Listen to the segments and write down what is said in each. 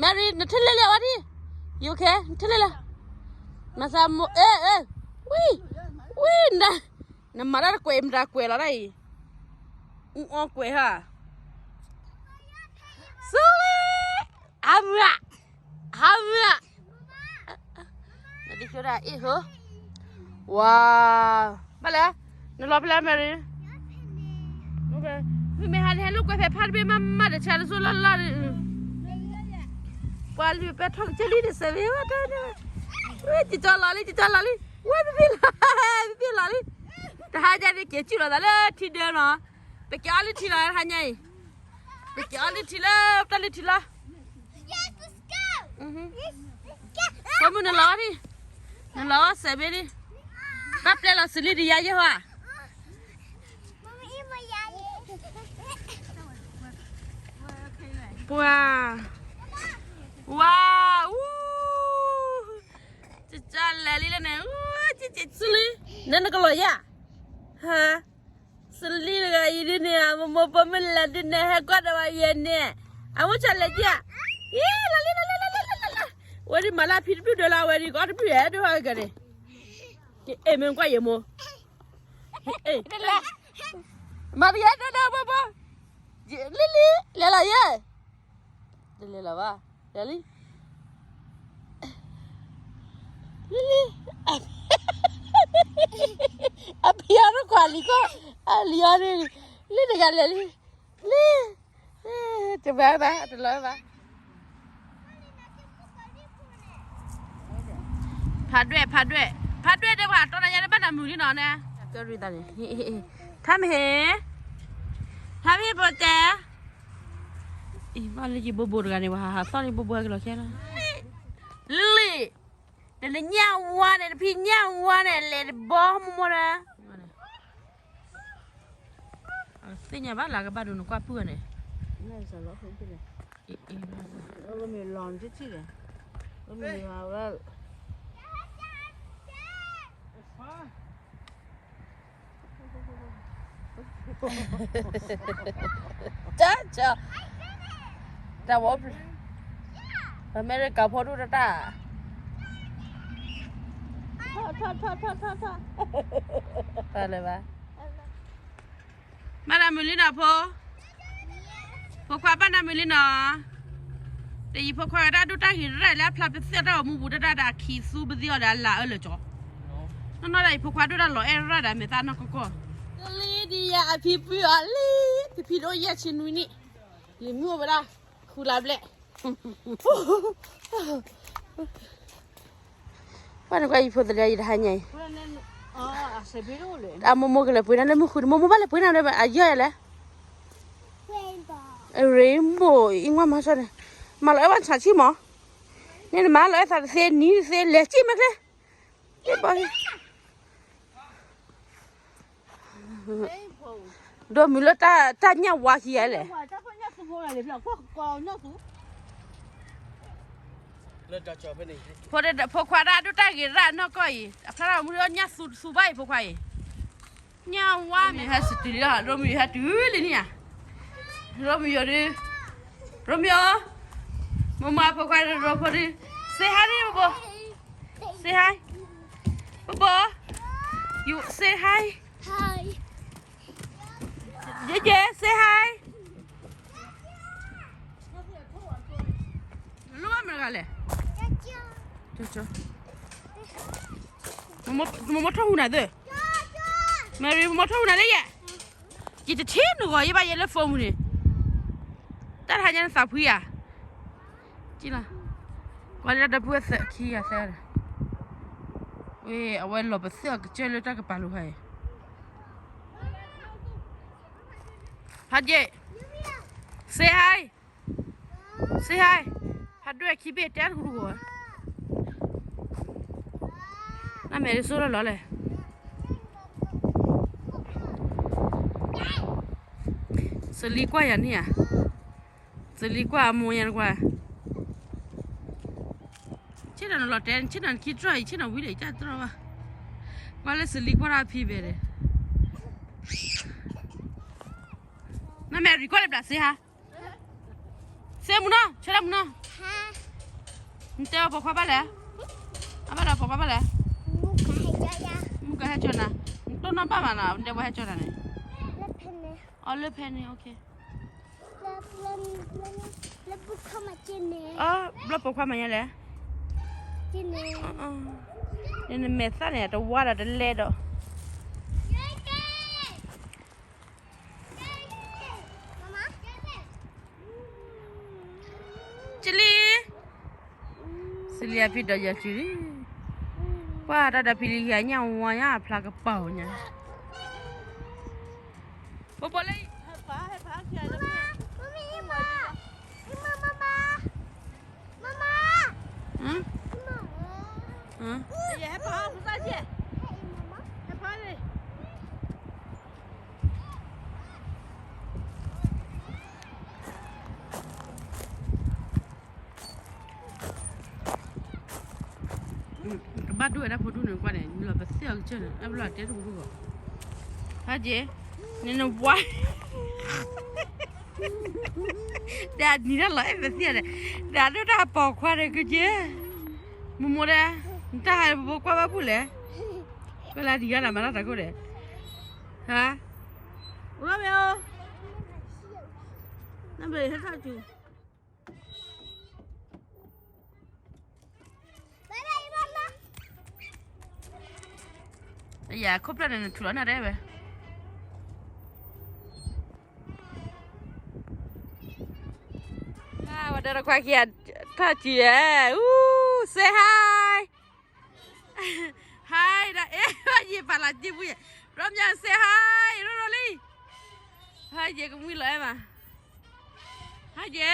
Mary နထံၣ်လၢလၢအီၤဒံး, ယိခဲ နထံၣ်လၢလၢ, မၤသးမိၢ် အဲ အဲ ဝံ ဝံ နမၤတၢ်တကွဲး မတၤကွဲးလီၤတၢ်အံၤ, အူအီကွဲးဟါ, sorry, ဟါမၢ်, ဟါမၢ်, နဒ်ဆိဒၣ်အ့ၣ်ဟိ, ဝါ, ဘၣ်လဲၣ်, နလီၤဖဲလဲၣ် Mary, မ့မ့ၢ်ဟါန့ၣ် ဟဲလိာ်ကွဲဖဲဖးတဘ့ၣ်မးမး တဆါတစိၢ်လၢ်လၢ်န့ၣ်, ပှၤလုၢ်ပဲထီၣ်ကစၢ်လံတစဲးဘ့ၣ်ဝဲတၢ်န့ၣ်, ဝဲ ကကၠီလီၤလံ ကကၠီလီၤလံ, ဝဲ ပပ့ၢ်လီၤ, ပပ့ၢ်လီၤလံ, တဟါညါန့ၣ် က့ၤကၠူၣ်လီၤသးလၢထံဒၢနီၤ, ပက့ၤအီလုၢ်ထံလီၤတဟါညါအံၤ, ပက့ၤအီလုၢ်ထံလၢ တၢ်လုၢ်ထံလီၤ ဖိမုၣ်နလီၤအီၤဒံး, နလီၤအီၤစဲးဘ့ၣ်ဒံး, ဘၣ်ပျဲလီၤစလံဒံးယါယဲၢ်ဟါ, ပှၤ, ဝါ, အူ, ကကၠီလဲၤလံလၢန့ၣ်, စလံ, နနကလီၤယါ, ဟါ စလံတဂၤအံၤဒ်န့ၣ် အမိၢ်မိၢ်ဖိမုၣ်လၢဒ်န့ၣ် ဟဲကွၢ်ဒီးဝဲယဲန့ၣ်, အဝဲဆၢလဲၤက့ၤ, အ့ လီၤလံ လီၤလံ လီၤလံ လီၤလံ, ဝဲဒ်မၤလၢဖံတဘျုၣ်ဒၢလီၤ ဝဲဒ်ကီတဘျုၣ်ဟဲဒိၣ်ဟီဂၤန့ၣ်, အဲ မ့ၢ်ကွၢ်ယဲမိၢ်, မၤတယဲဒိၣ်ဒိၣ်ဘိဘိ, လံလံ လဲၤလီၤယဲ, တလဲၤလီၤဘၣ်, လဲၤလံ လံလံ, အဖံအီၤတကွၢ်လံၤကီၢ်, အလံၤအီၤန့ၣ်, လံတဂၤလဲၤလံ, လံ, တဘၣ်ဘၣ် တလီၤဘၣ်, ဖးဒွဲၣ် ဖးဒွဲၣ် ဖးဒွဲၣ်ဒီးပှၤတီနၤညါန့ၣ် ဘၣ်နၤမုာ်လံနီၤန့ၣ်, ဖးမ့ၢ်ဟ့ၣ်, ဖးမ့ၢ်ဟ့ၣ်ဘိတဲ အံၤ ဘၣ်လၢယဘိဘိတဂၤန့ၣ် ပှၤဟးဟးသီၣ်န့ၣ် ဘိဘိဟဲက့ၤလီၤခဲလီၤ, လံ, ဒီးနညၣ်ဝါန့ၣ် နဖံညၣ်ဝါန့ၣ် လဲၤတဘီမိၢ်မိၢ်ဒီး, သ့ၣ်ညါဘၣ်လၢကဘၣ်ဒိနကွၢ်ပုၢ်န့ၣ်, အံၤ, အံၤ, တၢ်ကၠီ, တၢ်ဝဲ, အမဲရကၤဖိဒိၣ်တၢ်တၢ်, ထီၣ်ထီၣ်ထီၣ်ထီၣ်ထီၣ်ထီၣ်, တၢ်လၢၤဘၣ်, ဘၣ်နၤမုာ်လံနီၤဖိ, ဖိခွါဘၣ်နၤမုာ်လံနီၤ, တယံာ်ဖိခွါကဒၣ်ဒိၣ်တၢ်ဂ့ၤရၣ်လၢအဖျါပသ့ၣ်တၢ်ဂီၤမူပူၤတၢ်တၢ်ဒီးအခံသူပသ့ၣ်အီၤဒီးအလၢအလၢာ်ကၠီ, နီၢ်နီၢ်ဒၣ်အံၤဖိခွါဒိၣ်တၢ်လီၤအဲၣ်ရၣ်ဒီးမဲာ်သၣ်နီၢ်ကီၢ်ကီၢ်, လံဒံးယၤအဖံပှံၢ်အီၤလံ, တဖံဒိၣ်ယဲၢ်ဆံနွံနံၣ်, လံမုၢ်အိၣ်ဝဲဒၣ်, ဃုလါဘျဲၣ် ပှၤနကွၢ်ယဖိသလၢယတဟါညါအံၤ, အမိၢ်မိၢ်ကလဲၤပှ့ၤနၤလၢမုၢ်ဃုန့ၣ် မိၢ်မိၢ်ဘၣ်လဲၤပှ့ၤနၤလၢအယီၢ်ယၤလဲၣ်, rainbow အံၤ မၤမၤဆီန့ၣ်, မၤလီၤအဲၣ်ဝဲဆးဆံမး, န့ၣ်နမၤလီၤအဲၣ်သးတသ့နံၤတသ့လဲၤစံၣ်မးချ့, ဒိးမုာ်လၢတၢ်ညၣ်ဝါခံဂၤလဲၣ်, ဖိခွါဒၣ်ဒိၣ်တၢ်ဂ့ၤရၣ်နီၢ်ကီၢ်အံၤ အဖျါထီၣ်မူထီၣ်ညၣ်သူသူဘၣ်အံၤ ဖိခွါအံၤ, ညၣ်ဝါမ့ၢ်ဟဲစတုၤလံလီၤ ရိမ့ၤဟဲတုၤလံန့ၣ်ဧါ, ရိမ့ၤယိၤဒုး, ရိမ့ၤယိၤ, မမဖိခွါရိဖိဒုး, say hi ဒုး ဘိဘိ, say hi, ဘိဘိ, you say hi, ယဲယဲ say hi, လိၣ်ဘၣ်မတၤတဂၤလဲၣ်, မမထီၣ်ဟူးနၤသ့, Mary မမထီၣ်ဟူးနၤလၢယဲ, ယတထံၣ်နဂီၤယဘၣ်ယဲလၢ phone ပူၤန့ၣ်, တၢ်တဟါညါနသးဖှံဧါ, ကွၢ်လၢတၢ်ဒီပုၢ်ဝဲၢ်သၢခံဂၤသၢဂၤ, ဝဲအဝဲလီၤပသ့ၣ်အီၤကစၢၢ်လၢတၢ်ကပၤလိၤဖးအံၤ, ဖးယဲ, say hi, say hi, ဖးဒွဲၣ်ခံဘ့ၣ်တဲတဟူးတဂီၤ, နမဲာ်တစိၢ်လီၤလီၤလဲၣ်, စလံကွၢ်ယၤန့ၣ်ဧါ, စလံကွၢ်အမိၢ်ယၤနကွၢ်, ဆ့ၣ်နီၤနလီၤတဲ ဆ့ၣ်နီၤနခံတြီၢ်အံၤ ဆ့ၣ်နီၤဝံၤဒီးယတၢ်တြီၢ်ဘၣ်, ကွၢ်လၢစလံကွၢ်တၢ်ဖံဘဲဒဲး, နမဲာ်ရံကွၢ်လၢဘျးစ့ဟါ, စ့မုၢ်နီၤ, ဆၢလၢမုၢ်နီၤ, နတဲအီၤပိာ်ခွါဘၣ်လဲၣ်, အဘၣ်ဒီးပိာ်ခွါဘၣ်လဲၣ်, မုၢ်ကဟဲကၠီနၤ, နတိၢ်နီၣ်ဘၣ်မးနီၤ, နတဲဝဲဟဲကၠီနၤန့ၣ်, အီၤလၢဖဲန့ၣ်, ဘျီပိာ်ခွါမၤညါလဲၣ်, နမဲာ်သၣ်န့ၣ် တဝါဒီးတလဲဒီး ကလံၤ, စလံၤအဖံဒီးယၤစုလံ, ပှၤတၢ်ဒီးဖံလံၤယၤညၣ်ဝါညါအဖျါကပီၤညါ, ပပီၤလၢ, ကဘၣ်ဒိၣ်ဝဲဒၣ်ဖိဒိၣ်န့ၣ်ကွၢ်န့ၣ် နလီၤပသ့ၣ်အီၤကစၢၢ်န့ၣ် အဲၣ်ဘျီတဲတပူၤဘၣ်, ဟဲက့ၤ, နနဝါ, ဒီးနံၤတၢ်လီၤအဲၣ်ပသ့ၣ်န့ၣ်, ဒီးဒိၣ်တၢ်ပိာ်ခွါန့ၣ်ကက့ၤ, မိၢ်မိၢ်ဒီး, နတၢ်ဟးပဖိကွၢ်ဘၣ်ဖုၣ်လဲၣ်, ကွၢ်လၢဒံးဂၤလၢမၤတၢ်တၢ်ခိၣ်ဒီး, ဟါ, အိၣ်ဘၣ်မ့ၢ်အိၣ်, နဘၣ်ဟဲထီၣ်ကၠူ ယခိၣ်ဖျၢၣ်န့ၣ် နထူးလီၤနၢ်တဲဝဲ, ဝဲဒီးတခွါခံဂၤ ထီၣ်စံးယဲ, အူ, say hi, hi ဒီး အဲ ယပာ်လီၤစ့ပူၤယဲ, ရီမၠၤ say hi, ရိရိလံ, ဟဲယဲကမှံလီၤအဲၣ်မး, ဟဲယဲ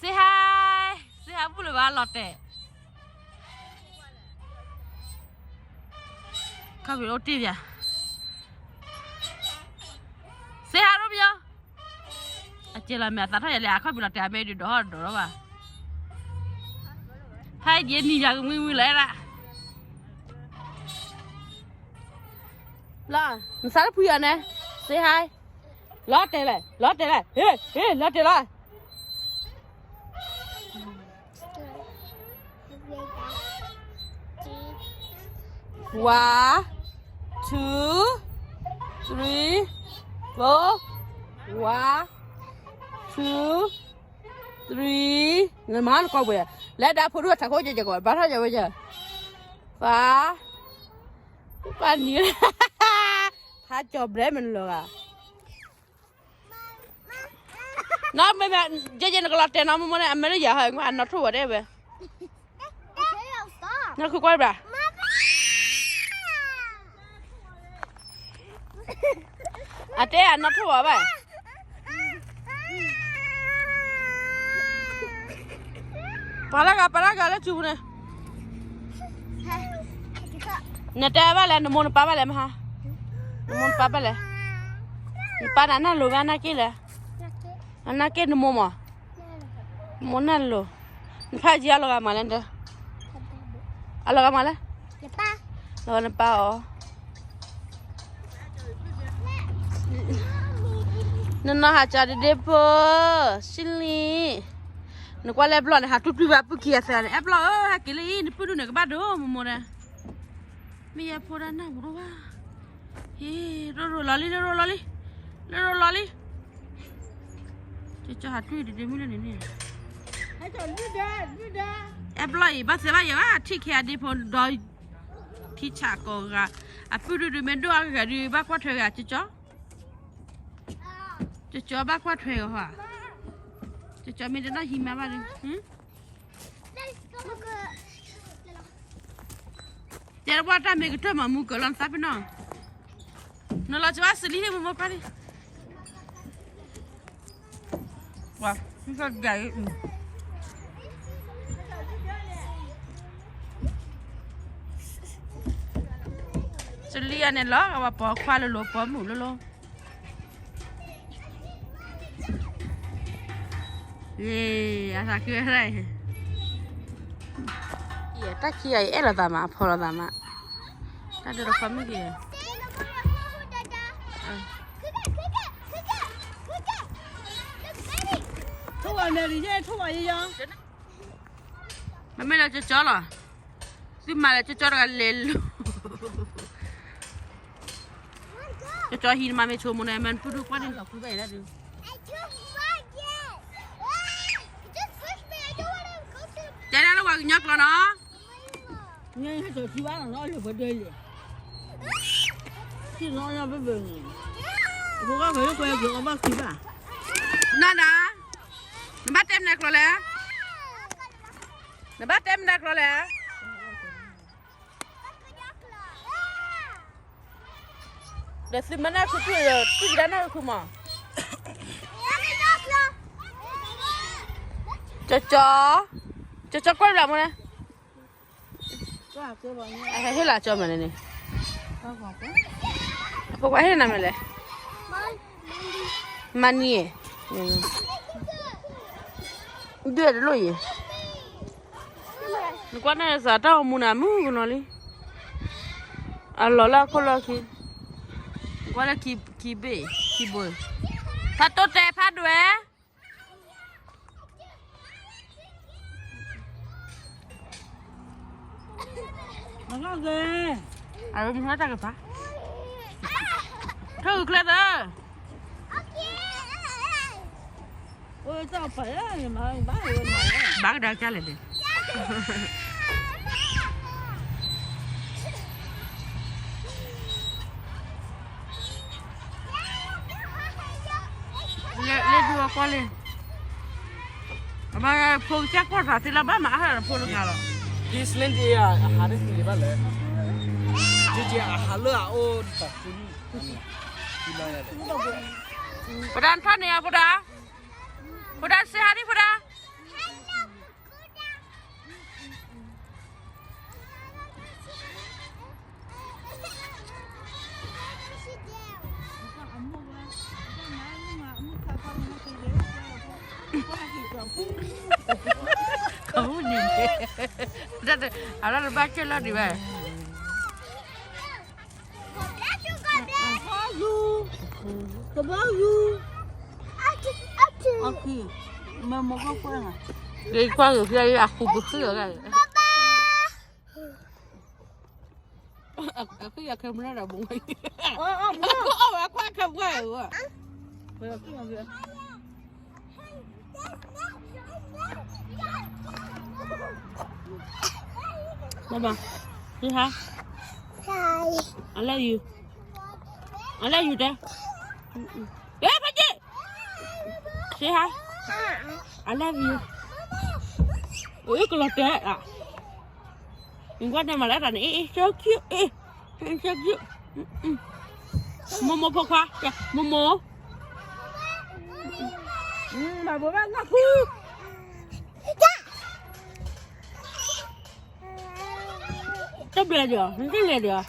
say hi, say hi ဘူၣ်လၢၤဘၣ်လီၤတဲာ်, ခီၣ်ဖံးအိၣ်တ့ၢ်ပၠး, say hi ရိမၠၤ, အစဲလီၤမဲာ်အသးထီၣ်ယဲလဲၣ် အခီၣ်ဖံးလီၤတဲာ်အမဲာ်ဒုးဒီးဒီးလီၤဘၣ်, ဟဲယဲနံၤယၤကမှံမှံလီၤအဲၣ်ဒၣ် လီၤ, နသးတဖှံအီၤန့ၣ်, say hi, လီၤတဲာ်လဲၣ် လီၤတဲာ်လဲၣ်, ဟ့ ဟ့ လီၤတဲာ်လီၤ, one, two, three, four, one, two, three, နမၤနကီၢ်ပှဲၤ, လဲၤဒၣ်ဖိဒိၣ်ထးခိၣ်ကကီး ဘၣ်ထီၣ်ယဝဲယၤ, ပၢ်, ပၢ်နံၤ, ဖးကၠီၤဘျဲမနုၤလီၤဂၤ နီၢ်မ့ၢ်မ့ၢ်, ယဲယဲနကလီၤတဲာ်နီၢ်မိၢ်မိၢ်န့ၣ် အမဲာ်လၢယၤဟီၣ်အံၤ အနီၢ်ထိၣ်ဝဲဒၣ်ဝဲ, နီၢ်ခုကွၢ်ဘၣ်, အတဲအနီၢ်ထိၣ်ဝဲဘၣ်, ပာ်လၢဂၤ ပာ်လၢဂၤလၢစုပူၤန့ၣ် နတဲဘၣ်လဲၣ် နမိၢ်နပၢ်ဘၣ်လဲၣ်မဟါ, နမိၢ်နပၢ်ဘၣ်လဲၣ်, နပၢ်နၤနၢ်လိၤမ့ၢ်အနၢ်က့ၢ်လဲၣ်, အနၢ်က့ၢ်နမိၢ်မး, နမိၢ်နၢ်လိၤ, နဖးကံအလီၤဂာ်မးလဲၣ်, အလီၤဂာ်မးလဲၣ်, လီၤဂာ်နပၢ်အီၤ နနီၢ်ဟးကၠီဒ့ဒ့ဖိ, စံလံ, နကွၢ်လၢအဲၣ်ဘျီၣ်န့ၣ် ဟးတူၢ်တူၢ်ဘၣ်ပုၢ်ခံဂၤသၢဂၤန့ၣ် အဲၣ်ဘျီၣ်ဧၢ ဟဲက့ၤလၢအံၤ နပုၢ်ဒိၣ်န့ၣ်ကဘၣ်ဒိမိၢ်မိၢ်ဒီး, မ့ၢ်ယဲဖိဒၣ်နၢ်ပူၤဒိၣ်ဘၣ်, ဟ့ၣ် ရိရိလီၤလံ ရိရိလီၤလံ, ရိရိလီၤလံ, ကၠီကၠီဟးတူၢ်ဒ့ဒ့မုၢ်လၢန့ၣ်န့ၣ်, အဲၣ်ဘျီၣ်အံၤ ဘၣ်သဲဘၣ်ယဲဘၣ် ထံၣ်ခဲအဒ့ဖိဒီး ထံဆးကိးဂၤ, အပုၢ်ဒိၣ်ဒုးမ့ၢ်ဒိၣ်အါဂၤဒုး ဘၣ်ကွၢ်ထွဲဂၤ ကၠီကၠီ, ကၠီကၠီဘၣ်ကွၢ်ထွဲဂၤဟီ, ကၠီကၠီမ့ၢ်တနီၢ်ဟံးမါဘၣ်ဒုး, တဲတဘၣ်တၢ်မ့ၢ်ကတၢၢ်မၤမူကၢၤလီၤနသးပ့ၤနီၣ်, နလီၤစၢၤဘၣ်စလံဟ့ၣ်မူမီၢ်ခွါလံ စလံအန့ၣ်လီၤ အဝဲပိာ်ခွါလိၤလိၤ ပိာ်မုၣ်လိၤလိၤ, အသးခုဝဲဒၣ်အံၤ, တၢ်ခံဂၤအံၤ အဲၣ်လိာ်သးမး အဖီလိာ်သးမး, တၢ်ဒိတခီမ့ၢ်က့ၤ, မ့မ့ၢ်လၢကၠီကၠီလီၤ, သုမၤလၢကၠီကၠီတဂၤလဲၤလိၤ, ကၠီကၠီဟံးနမၤမ့ၢ်ဆိကမိၣ်န့ၣ် မၤနပုၢ်ဒိၣ်ကွၢ်န့ၣ်လီၤ ကွံဘၣ်အံၤဒၣ်ဒုး, တဲဒၣ်လၢပှၤကညီကျိာ်နီၤ, ထံဘၣ်နီၤလၢပဒဲလံ, ထံနီၤဘၣ်ဘၣ်န့ၣ်, ဖိကဘၣ်လၢကွဲက့ၤအီဘၣ်ခံဘၣ်, နဒၣ်, နဘၣ်တဲမနုၤကျိာ်လဲၣ်, နဘၣ်တဲမနုၤကျိာ်လဲၣ်. ဒီးသုမၤနၢ်ခုခုဒီး သုကဒၣ်နၢ်ခုခုမး, ကၠီကၠီ, ကၠီကၠီကွၢ်လၢမ့ၢ်န့ၣ်, အဟဲဟ့ၣ်လီၤကၠီမ့ၢ်န့ၣ်, အဖိခွါဟ့ၣ်နၤမ့ၢ်လဲၣ်, မၤနံၤ, ဒွဲၣ်တလိၣ်အံၤ နကွၢ်န့ၣ်စးတၢ်အိၣ်မူန့ၣ် အမုၢ်ကနီၤလံ, အလီၤလၢအခိၣ်လီၢ်ခံ, နကွၢ်လၢခံဘ့ၣ်, ခံဘိ, ဖးတိၢ်တဲဖးဒွဲၣ်, အမ့ၢ်တၢ်ကဖး, ထၢၣ်ကျဲသၢ ဘၣ်ကဒါကၢ်လဲၣ်န့ၣ်, လဲၤဒုးအကွၢ်လံ, အမၤဖိကစၢ်ကွၢ်သးသ့လၢဘၣ်မၤအါထီၣ်ဖိတဂၤလီၤ, အဟးတသ့ဘၣ်လဲၣ်, အဟးလၢအအိၣ်တသ့, ဖိဒါထီၣ်န့ၣ်အဖိဒါ, ဖိဒါစ့ဟါဒံဖိဒါ ကမူန့ၣ်, အလၢတဘၣ်ကဲလီၤဒံးဘၣ်, ကဘီယူၤ, မ့ၢ်မ့ၢ်ကကွၢ်, ယကွၢ်က့ၤဖျါအဃူပဃုအီၤဂၤ, အဃုယၤခဲမုၢ်လၢ်ဒီးဘိ, အဝဲကွၢ်ခဲပှၢ်အီၤ, Baba, say hi. Hi. I love you. I love you, Dad. Hey, Paji. Say hi. I love you. Ôi, cái lọt té à. Mình qua đây mà lát là nó, ê, ê, so cute, ê. Ê, so cute. Momo, Papa, kìa, Momo. Mà bố bác ngọc hư. Chấp lìa được, mình chấp lìa được.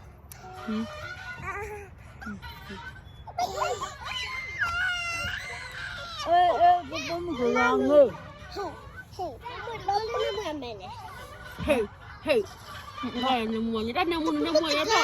Ê, ê, bố, bố, mình phải làm ngơ. Hey, hey. Nè, nè, mua, nè, nè, mua, nè, mua, nè, mua.